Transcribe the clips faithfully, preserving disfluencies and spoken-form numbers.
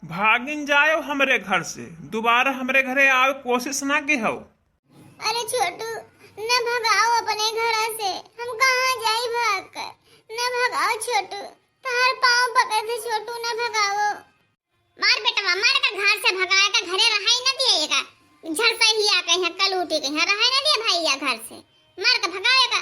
भागिन जायो हमरे घर से, दोबारा हमरे घरे आवे कोशिश ना किहो। अरे छोटू, न भगाओ अपने घर से, हम कहाँ जाई भाग कर, न भगाओ छोटू, तहार पाँव पकड़ थे छोटू, न भगाओ। मार बेटवा, मार का घर से भगाए का, घरे रहाई न दिए का। झरसहिया कहीं, कलूटी कहीं, रहाई न दिए भैया घर से, मार का भगाए का।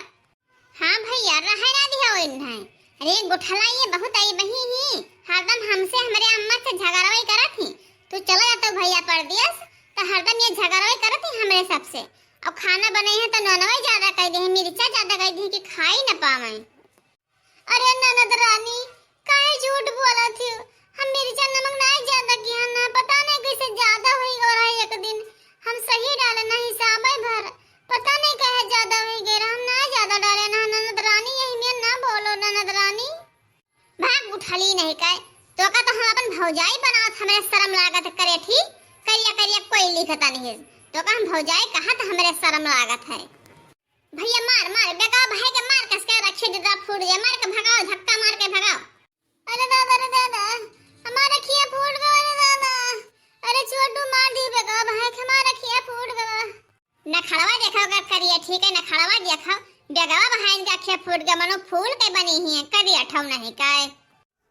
हाँ भैया, रहे ना दिया ओइन है। अरे गुठला ये बहुत आई बही ही, हरदम हमसे हमरे अम्मा से झगड़वे करत ही। तू चला जाता भैया परदेस, तो हरदम ये झगड़वे करत ही हमरे सबसे। और खाना बने है तो ननवे ज्यादा कह दे, मिर्चा ज्यादा कह दे कि खाई न पावे। अरे ननद रानी, काहे झूठ बोलत हो? हम मिर्चा नमक ना ज्यादा किया ना, पता नहीं कैसे ज्यादा होई और है एक दिन। हम सही डाले ना, हिसाबे भर, पता नहीं काहे ज्यादा होई गए, हम ना ज्यादा डाले ना ननद रानी, यही में ना बोलो ननद रानी। भाग उठली नहीं काहे, तो का तो हम अपन भौजाई बनावत हमरे शर्म लागत करे थी, करिया करिया कोई लिखता नहीं है, तो का हम भौजाई कहा तो हमरे शर्म लागत है। भैया मार, मार, बेगवा भाई के मार, कस के रखे दीदा फूट जाए, मार के भगाओ, धक्का मार के भगाओ। अरे दादा, अरे दादा, हमार अखिया फूट गवा रे दादा। अरे छोटू मार दी बेगवा भाई के, हमार अखिया फूट गवा। नखड़वा देखो का करिया, ठीक है, नखड़वा देखो। बेगवा भाई के अखिया फूट गवा, मनो फूल के बनी ही है, करिया ठौ नहीं काय।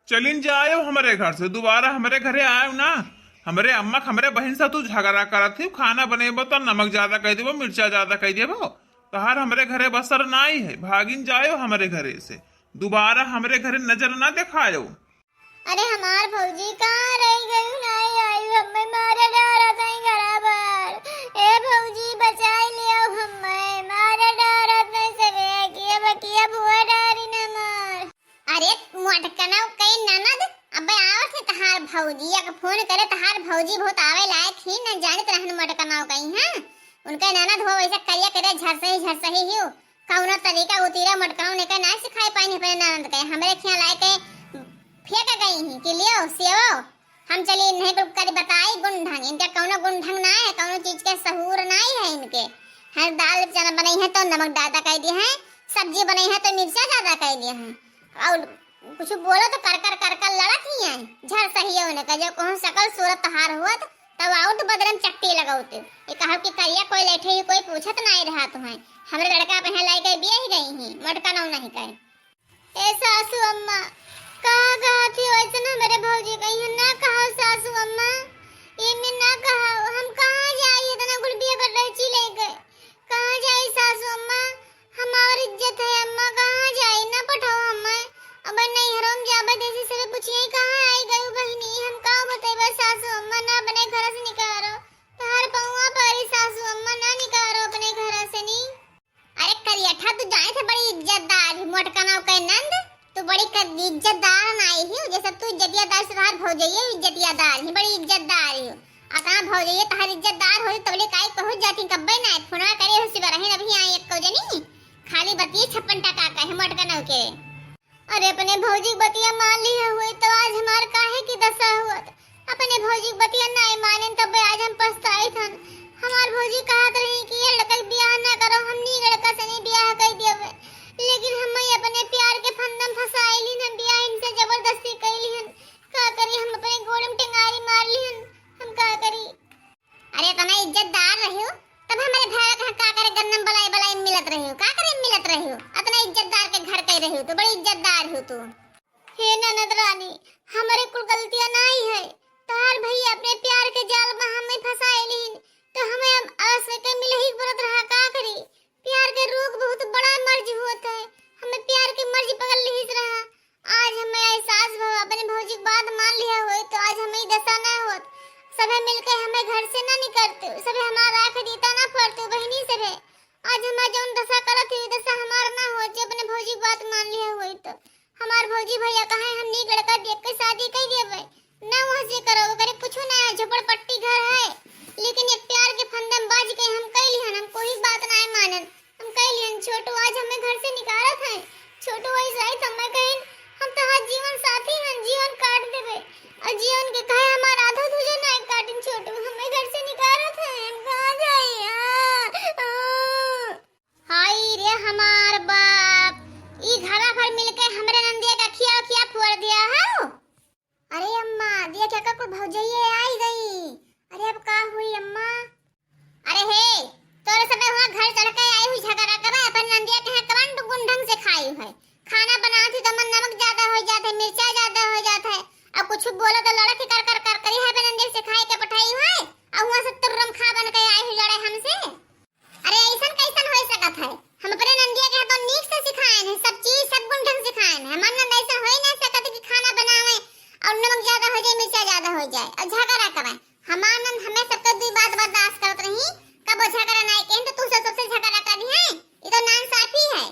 चलिन जायो हमरे घर से, दोबारा हमरे घरे आयो ना। हमरे अम्मा क हमरे बहिन से तू झगड़ा करत ही, खाना बनेबो तो नमक ज्यादा कह देबो, मिर्चा ज्यादा कह देबो। तहार हमरे घरे बसर नाई है, भागिन जायो हमरे घरे से, दोबारा हमरे घरे नजर ना देखायो। अरे हमार भौजी कहाँ रह गई, नाई आई, हमें मारे डारा तई घरा बार। ए भौजी बचाई लियो हमें, मारे डारा तई सरे किया बकिया बुआ डारी न मार। अरे मोटकनऊ कई ननद, अबे आवत है तहार भौजी, एक फोन करे तहार भौजी बहुत आवे लायक ही, न जानित रहन मोटकनऊ कई, हाँ? उनके ननद हो वैसे करिया करे झरसही झरसही ही, कौनो तरीका उतीरा मोटकनऊ ने के ना सिखाई पाइन अपने ननद के, हमरे खिया लाए के फेंक गई ही कि लियो सेवो, हम चली इन्हें कुल करी बताई गुण ढंग, इनका कौनो गुण ढंग ना है, कौनो चीज के सहूर ना है इनके। हर दाल चना बनाई है तो नमक ज्यादा कह दिए हैं, सब्जी बनाई है तो मिर्चा ज्यादा कह दिए हैं, और कुछ बोलो तो कर कर कर कर लड़त ही हैं। झरसहियो ने कह जो कहूँ सकल सूरत तहार हुअत, तब आउत बदरम चट्टी लगाउत। ये कहब कि करिया कोई लेठे ही कोई पूछत ना रहा तुम्हें, हमरे लड़का पे हैं लाइके बिया ही गई ही, मोटकनऊ नहीं कहे। ए सासू अम्मा, कहा कहा थी वैसन हमरे भौजी कही है, ना कहा सासू अम्मा, ये में ना कहा, हम कहाँ जाई इतना गुलबिया कर रहे ची लेके, कहाँ जाई सासू अम्मा, हमार इज्जत है अम्मा, कहाँ जाई, ना पठाओ हमें, अब नैहरों में जाबे जैसे सब पूछिए कहाँ आई गई बहिनी, हम का बतेबे सासू अम्मा, ना अपने घर से निकालो, तहार पौआ परी सासू अम्मा, ना निकालो अपने घर से नी। अरे करियठा, तू जाने थे बड़ी इज्जतदार ही, मोटकनऊ के नंद, तू बड़ी क-, इज्जतदार नाई ही, जैसे तू इज्जतियादार से तहार भौजइये इज्जतियादार ही, बड़ी इज्जतदार ही। अतना भौजइये तहार इज्जतदार होती तबले काई कहू जाती कब्बे ना, फोनवा करे हो सिवा रहे अभी आई एको जनी, खाली बतिये छप्पन टका कहे मोटकनऊ के। अरे अपने भौजी के बतिया मान लिहे हुई तो आज हमार काहे की दशा हुअत। अपने भौजी के बतिया नाई मानेन तब आज हम पछताइत हन। हमार भौजी कहत रही कि ये लड़का के बियाह ना करो, हम नी लड़का से नी बियाह कर दियबे। लेकिन हम अपने प्यार के फंदम फंसाइली हन, बियाह इनसे जबरदस्ती कैली हन। का करी, हम अपने गोड़ में टेंगारी मार ली हन, हम का करी। अरे इतना इज्जतदार रही हो, तब हमारे भैया का, का करे गन्नम बलाई बलाई मिलत रही हो, का करे मिलत रही हो, इतना इज्जतदार के घर के रही हो, तो बड़ी इज्जतदार हो तू। हे ननद रानी, हमारे कुल गलतियां नाई है, तहार भैया अपने प्यार के जाल में हमें फंसाए लीन, तो हमें अब अलस के मिलही के पड़त रहा, का करी? प्यार के रोग बहुत बड़ा मर्ज होत है, हमें प्यार के मर्ज पकड़ लिहिस रहा। आज हमें एहसास भवा, अपने भौजी के बात मान लिया होई तो आज हमें ई दशा ना होत। सभे मिलके हमें घर से ना निकलते, सभे हमारा राख दीता ना फरते बहिनी सभे। आज हमार जौन दशा करत हुई, दशा हमार ना होत, जे अपने भौजी के बात मान लिया होई तो। हमार भौजी भैया कहे हम नीक लड़का देख के शादी कर देबे, ना वहाँ से करो, ओकरे कुछ ना है, झोपड़पट्टी घर है, लेकिन एक प्यार के फंदम बाज के हम कैली हन, हम कोई बात ना मानन। हम कह लिहन, "छोटू आज हमें घर से निकारत हैं।" छोटू वही सही समय कहिन, "हम तहार जीवन साथी हन, जीवन काट देबे।" और जीवन के कहे हमार आधा दूजा ना काटिन, "छोटू हमें घर से निकारत हैं, हम कहाँ जाई?" आ, आ। हाय रे हमार बाप, ई घरा भर मिलके हमरे नंदिया का खिया खिया फोड़ दिया है। अरे अम्मा, दिया क्या का कुल भौजइये आई गई। अरे अब का हुई अम्मा? अरे हे, तोरे सबे हुआ घर चढ़ के आई हुई झगड़ा करे, अपन नंदिया के यहाँ कवन गुण ढंग से खाई है। खाना बनावत ही तो मन नमक ज्यादा हो जात है, मिर्चा ज्यादा हो जात है, अब कुछ बोलो तो लड़त ही कर कर कर करी है, अपन नंदिया से खाए के पठाई है, और हुआ से तुर्रम खा बन के आई हुई लड़े हमसे। अरे ऐसन कैसन हो सकत है? हम अपने नंदिया के तो नीक से सिखाएन है, सब चीज सब गुण ढंग सिखाएन है। हमार नंद ऐसन हो ही ना सकत कि खाना बनावे और नमक ज्यादा हो जाए, मिर्चा ज्यादा हो जाए और झगड़ा करे। हमार नंद हमें सबके दुई बात बर्दाश्त करत रही, कबो झगड़ा नहीं कहें तो तू सब सबसे झगड़ा करी है, ये तो नाइंसाफी है।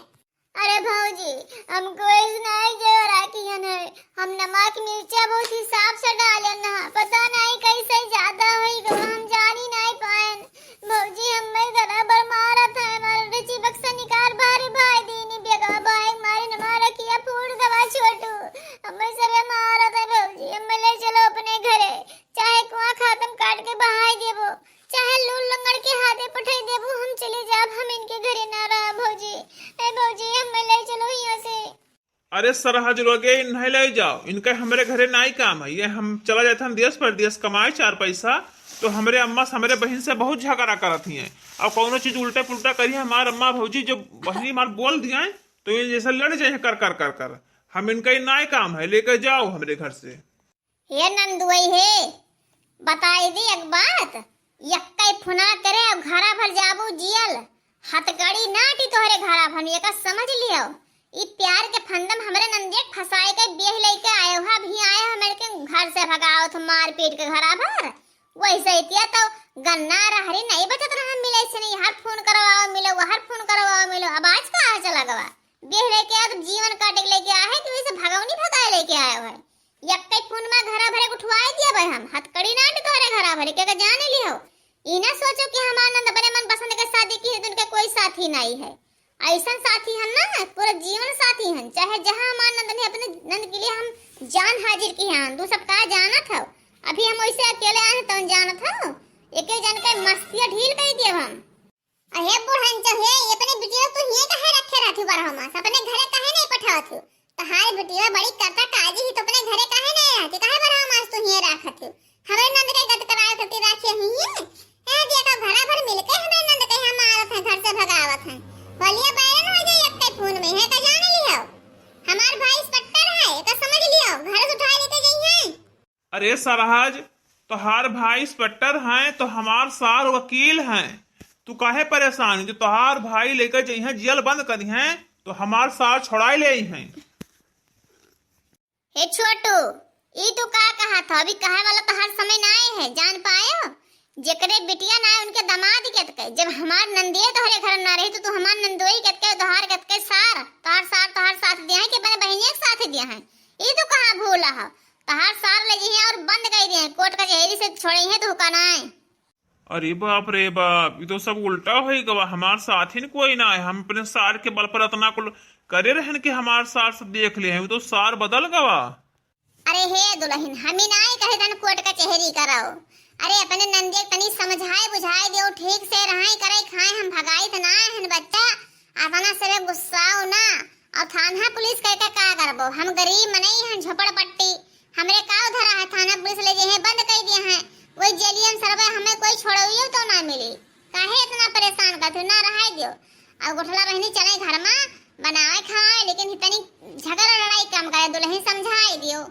अरे भौजी, हम कोई नहीं जेवरा कियन है, हम नमक मिर्चा बहुत हिसाब से डालेन है, पता नहीं कैसे ज्यादा होई गवा, हम जानी नहीं पाएन। भौजी, हमें घरा भर मारत है, हमारे रुचि बक्सा निकाल भारी भाई दीनी बेगवा भाई, मारी न मारा किया फूट गवा छोटू, हमें सबे मारत है भौजी, हमें ले चलो अपने घरे, चाहे कुआं खातम काट के बहाई देबो, चाहे लूल लंगड़ के हाथे पठाई देबो, हम चले जाब, हम इनके घरे ना रहा भौजी। ए भौजी, हमें ले चलो यहाँ से। अरे सरहज लोगे, इन्हें ले जाओ, इनके हमरे घरे नाई काम है। ये हम चला जात हन देश परदेश कमाए चार पैसा, तो हमरे अम्मा से हमरे बहिन से बहुत झगड़ा करत ही हैं। और कौनो चीज उल्टा पुल्टा करी हमार अम्मा भौजी, जब बहिनी हमार बोल दिया है, तो ये जैसे लड़ जाए कर कर कर कर। हम इनका ही नाई काम है, लेकर जाओ हमरे घर से। हे नंदुई हे, बताई दी एक बात, यक्कै फुना करे अब घरा भर जाबू जियल, हथकड़ी नाटी तोहरे घरा भर, एका समझ लियो। ई प्यार के फंदम हमरे नंदिया के फंसाए के बियाह लेके आए हो, अभी आए हो हमरे के घर से भगावत हो मार पीट के घरा भर। वैसे इतिया तो गन्ना रहरी नहीं बचत रहा मिले से नहीं, हर फोन करवाओ मिलो, हर फोन करवाओ मिलो, अब आज का चला गवा? बियाह लेके आए तो जीवन काटे के लेके आए है कि वैसे भगवनी भगाए लेके आए हो है? यक्कै फोन में घरा भरे उठवाए दिया भाई हम, हथकड़ी नाटी तोहरे घरा भरे के जाने लियो। ई ना सोचो कि हमार नंद अपने मन पसंद के शादी की है तो उनके कोई साथी नहीं है। ऐसन साथी हन ना, पूरा जीवन साथी हन, चाहे जहाँ हमार नंद ने अपने नंद के लिए हम जान हाजिर की हन, तू सब का जानत हो? अभी हम वैसे अकेले आए हैं, तौन जानत हो? एके जन के मस्तिया ढील कर दिया हम। अहे बुढ़न जो हे, ये अपने बिटिया तू हिये काहे रखे रहती बरहो मास? अपने घरे काहे नहीं पठावत हो? तहार बिटिया बड़ी करता काजी ही तो अपने घरे काहे नहीं रहती? काहे बरहो मास तू हिये राखत हो? हमरे नंद के गत कराए करती राखे ही है। ए देखो घरा भर मिलके हमरे नंद के हम मारत हैं, घर से भगावत हैं। बलिया बैरन हो जाए यक्कै फोन में है का जान लियो। हमार भाई इंस्पेक्टर है, एका समझ लियो, घर से उठा लेके गई हैं। अरे सरहज, तोहार भाई इंस्पेक्टर हैं तो हमार सार वकील हैं। तू काहे परेशान है? जो तोहार भाई लेकर जइहें, जेल बंद करिहें तो हमार सार छोड़ाए ले अइहें। हे छोटू, ई तू का कहत हो? अभी कहे वाला तोहार समय ना आए है, जान पायो? जेकरे बिटिया ना आए उनके दामाद केतके, जब हमार नंदिये तोहरे घर ना रही तो तू हमार नंदोई केतके, तोहार केतके सार, तोहार सार तोहार साथ दिया है कि अपने बहिनिया के साथ दिया है? ई तू कहाँ भूला हो? तहार सार ले जइहें और बंद कर दिए, कोर्ट कचहरी से छोड़े हैं तो हुका ना है। अरे बाप रे बाप, ये तो सब उल्टा हो ही गवा। हमार साथिन कोई ना है, हम अपने सार के बल पर इतना कुल करे रहन कि हमार सार से देख ले हैं, वो तो सार बदल गवा। अरे हे दुल्हन, हम ही ना ही कहे तन कोर्ट कचहरी करो। अरे अपने नंदिया के तनी समझाए बुझाए दियो, ठीक से रहाई करे खाए, हम भगाई थे ना हन बच्चा, अपना सबे गुस्साओ ना। और थाना पुलिस कह के का करबो? हम गरीब मनई हैं, झोपड़पट्टी, हमरे का उधरा है? थाना पुलिस ले जे हैं, बंद कर दिया है। वही जेलियन सरबे, हमें कोई छोड़वियो तो ना मिली। काहे इतना परेशान करते हो? ना रहाई दियो। और गोठला बहिनी चले घर में बनावे खाए, लेकिन इतनी झगड़ा लड़ाई कम करे, दुल्हन समझाए दियो।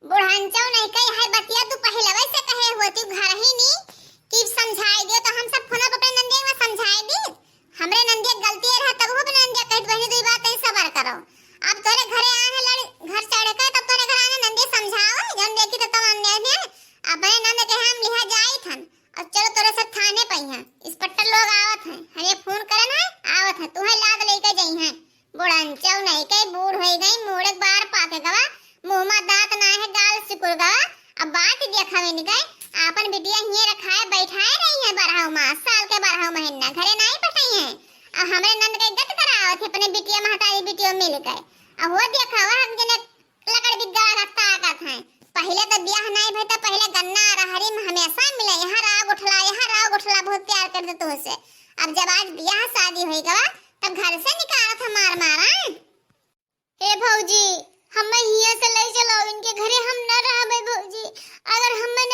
बुढ़ांचो नहीं कही है बतिया, तू पहले वैसे कहे होती घर ही नी कि समझाए दियो, तो हम सब फोन पर अपने नंदिया में समझाए दी। हमरे नंदिया गलती रहा, तब वो अपने नंदिया कहित बहिनी दुई बात है, सबर करो। अब तोरे घरे आए हैं लड़, घर चढ़ के, तब तोरे घर आने नंदिया समझाओ, जौन देखी तो तुम नंदिया ने अपने नंद के हम लिहा जाई थन। अब चलो तोरे सब थाने पे हैं, इंस्पेक्टर लोग आवत हैं, हमें फोन करन है, आवत हैं, तुम्हें लाद लेके जाई हैं। बुढ़ंचौ नहीं के बूढ़ होई गई, मूड़क बार पाके गवा, मुंह मा दांत ना है, गाल सिकुड़ गवा। अब बात देखा वे निकाय, आपन बिटिया हिये रखाए बैठाए रही है, बारह मास, साल के बारह महीना घरे नहीं पठाई है। अब हमरे नंद के गत करावत है अपने बिटिया महतारी बिटियो मिल गए। अब वो देखा हुआ हम जने लकड़ बिग्गा का ताकत है। पहले तो ब्याह नहीं भई तो पहले गन्ना रहरी में हमेशा मिले, यहाँ रहा गुठला, यहाँ रहा गुठला, बहुत प्यार करते तुमसे। अब जब आज ब्याह शादी होई गवा, तब घर से निकालत हमार मारा। हे भौजी, हमें हियां से ले चलो, इनके घरे हम न रहबे भौजी। अगर हमें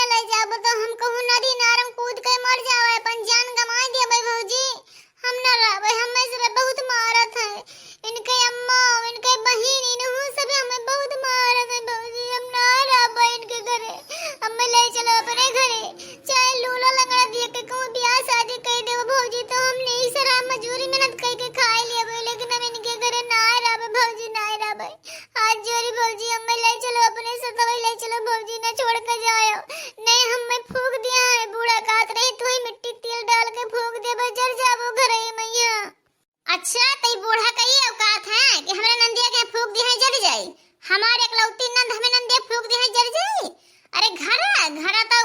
जायो, नहीं हम मैं फूँक दिया है, बूढ़ा कहत रही तू ही मिट्टी तेल डाल के फूँक देबे, जर जाबो घरही मइहाँ। अच्छा, तई बूढ़ा कई औकात है कि हमरे नंदिया के फूँक दिहे जर जाई? हमार एकलौती नंद हमें नंदिया फूँक दिहे जर जाई? अरे घरा, घरा तो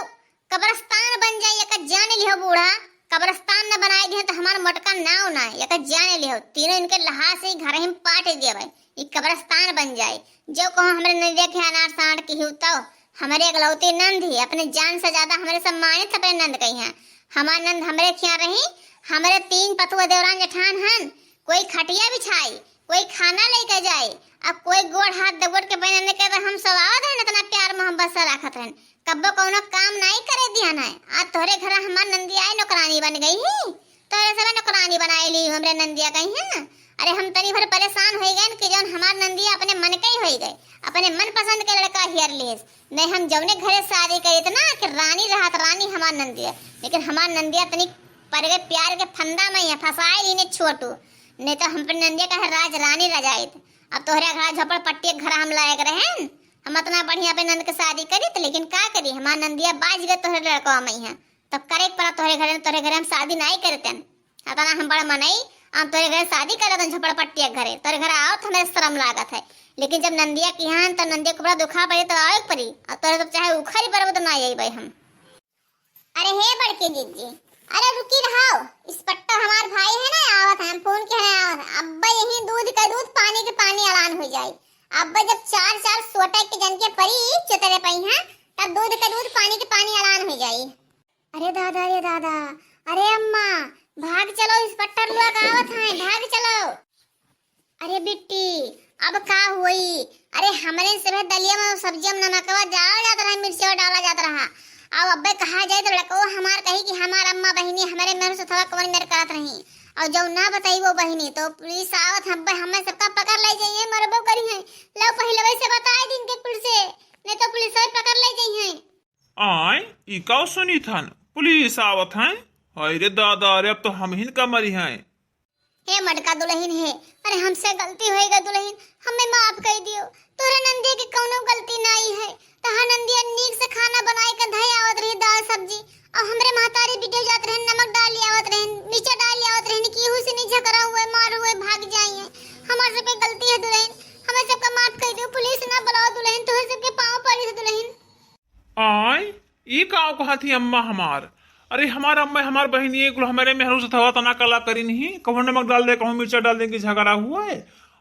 कब्रिस्तान बन जाई, एका जान लिहो बूढ़ा। कब्रिस्तान न बनाई दिहे तो हमार मोटका नाव ना, एका जान लिहो। तीनों इनके लहास ही घरही में पाट देबे, ई कब्रिस्तान बन जाई। जो कहो हमरे नंदिया के अनार सांड की हिउ तो, हमरे एकलौती नंद ही, अपने जान से ज्यादा हमरे सम्मानित अपने नंद कही हैं। हमार नंद हमरे खिया रही, हमरे तीन पतुआ देवरान जेठान हन, कोई खटिया बिछाई, कोई खाना लेके जाई, अब कोई गोड़ हाथ दबोट के बहन के तो हम सब आवत रहन, इतना प्यार मोहब्बत से राखत रहन, कब्बो कौनो काम नाई करे दिहन है। आज तोहरे घर हमार नंदिया आई नौकरानी बन गई ही, तोहरे सबे नौकरानी बनाई ली हमरे नंदिया कही है। अरे हम तनी भर परेशान होई गए कि जौन हमार नंदिया अपने मन के ही होई गए, अपने मन पसंद के लड़का हेर लिहिस। नहीं हम जौने घरे शादी करी इतना कि रानी रहत रानी हमार नंदिया, लेकिन हमार नंदिया तनी पड़ गए प्यार के फंदा में ही फंसाए लीने छोटू, नहीं तो हम अपने नंदिया का राज रानी रजाइत। अब तोहरे घर झोपड़ पट्टी के घर हम लायक रहन, हम इतना बढ़िया अपने नंद के शादी करी तो, लेकिन का करी हमार नंदिया बाज गए तोहरे लड़कवा में ही। तब करे के पड़ा तोहरे घरे, तोहरे घरे हम शादी नाई करतन। अतना हम बड़ मनई, हम तोहरे घरे शादी करतन झोपड़पट्टिया के घरे, तोहरे घर आओ तो हमें शर्म लागत है। लेकिन जब नंदिया की हन तो नंदिया को बड़ा दुखा पड़ी तो आवे के पड़ी, और तोहरे सब चाहे उखड़ी बरबद ना अइबे हम। अरे हे बड़की जिज्जी, अरे रुकी रहो, इंस्पेक्टर हमार भाई है ना, आवत है, हम फोन के है, आवत है। अब्बे यही दूध का दूध, पानी के पानी अलान हो जाई। अब्बे जब चार चार सोटे के जन के परी चुतरे पई हैं, तब दूध का दूध, पानी के पानी अलान हो जाई। अरे दादा, अरे दादा, अरे अम्मा, भाग चलो, इंस्पेक्टर लोग आवत हैं, भाग चलो। अरे बिट्टी, अब का होई? अरे हमरे से भे दलिया में, सब्जिया में नमकवा डाल जात रहा, मिर्चवा डाला जात रहा। अब अब्बे कहा जाए तो लड़को हमार कही कि हमार अम्मा बहिनी हमरे मेहर से थोड़ा कवन मेर करत रही, और जब ना बताई वो बहिनी तो पुलिस आवत, अब्बे हमें सबका पकड़ ले जाइए, मरबो करी हैं। लो पहले वैसे बताए दिन के पुलिस से, नहीं तो पुलिस पकड़ ले जाइए। आय, ई का सुनी थन? पुलिस आवत हैं? हाय रे दादा, अरे अब तो हम हिन का मरी हैं। हे मटका दुलहिन हे, अरे हमसे गलती होइगा दुलहिन, हमें माफ कर दियो। तोहरे नंदिया के कौनो गलती नाई है। तहार नंदिया नीक से खाना बनाए के धई आवत रही, दाल सब्जी, और हमरे महतारी बिटिया जात रहन, नमक डाल ले आवत रहन, मिर्चा डाल ले आवत रहन कि एहू से नहीं झगड़ा हुए, मार हुए, भाग जाई है। हमार सबके गलती है दुलहिन, हमें सबका माफ कर दियो, पुलिस ना बुलाओ दुलहिन, तोहरे सबके पाँव पड़ी है दुलहिन। आय, ई का कहत ही अम्मा हमार? अरे हमार अम्मा, हमार बहिनी, एक हमरे मेहरू से थवा तना कला करी नहीं, कहूँ नमक डाल दे, कहूँ मिर्चा डाल दे कि झगड़ा हुआ है।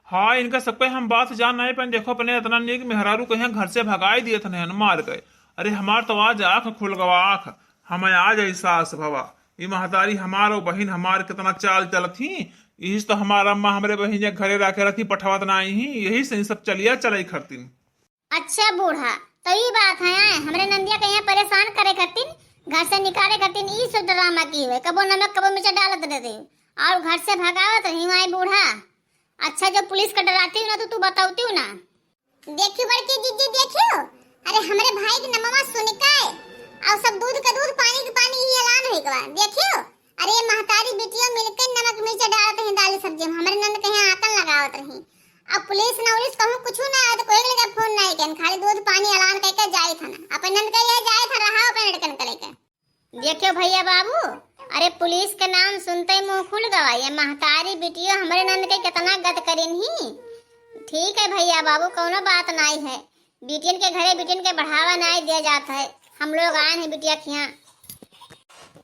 हाँ, इनका सबके हम बात जान नहीं पाए। देखो अपने इतना नीक मेहरारू कहीं घर से भगाई दिए थे मार गए। अरे हमार तो आज आँख खुल गवा, आँख। हमें आज एहसास भवा, ई महतारी हमार और बहिन हमार कितना चाल चलत ही। इस तो हमार अम्मा हमरे बहिन के घरे रखे रहती, पठवात ना आई ही, यही से इन सब चलिया चलाई खरतीन। अच्छा बूढ़ा, तो ई बात है, आए, हमरे नंदिया के यहाँ परेशान करे खातिर, घर से निकाले खातिर ई सब ड्रामा की हुए, कबो नमक, कबो मिर्चा डालत रहते, और घर से भगावत रही हूँ, आए बूढ़ा। अच्छा, जो पुलिस का डराती हूँ ना, तो तू बतावती हूँ ना। देखियो बड़की जिज्जी, देखियो, अरे हमरे भाई के नमवा सुनिकाए, और सब दूध का दूध, पानी के पानी, ई ऐलान होई गवा। देखियो, अरे महतारी बिटियो मिलके नमक मिर्चा डालत रही दाल सब्जी में, हमरे नंद के यहाँ आतन लगावत रही। अब पुलिस ना उलिस कहूँ कुछ ना आए तो कोई के लगे फोन नहीं कन, खाली दूध पानी ऐलान करके जाए था ना, अपन नंद के लिए जाए था, रहा अपन लड़कन के लेके। देखियो भैया बाबू, अरे पुलिस के नाम सुनते ही मुंह खुल गवा, ये महतारी बिटियो हमरे नंद के कितना गत करिन ही। ठीक है भैया बाबू, कौनो बात नाई है, बिटियन के घरे बिटियन के बढ़ावा नाई दिया जात है, हम लोग आए हैं बिटिया खिया।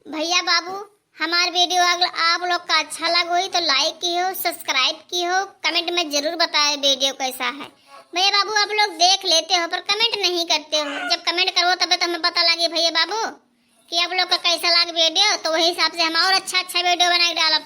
भैया बाबू, हमार वीडियो अगर आप लोग का अच्छा लग होई तो like किहो, subscribe किहो, comment में जरूर बताए वीडियो कैसा है। भैया बाबू आप लोग देख लेते हो पर comment नहीं करते हो, जब comment करो तबे तो हमें पता लगे भैया बाबू कि आप लोग का कैसा लग वीडियो, तो वही हिसाब से हम और अच्छा अच्छा वीडियो बना के डालब।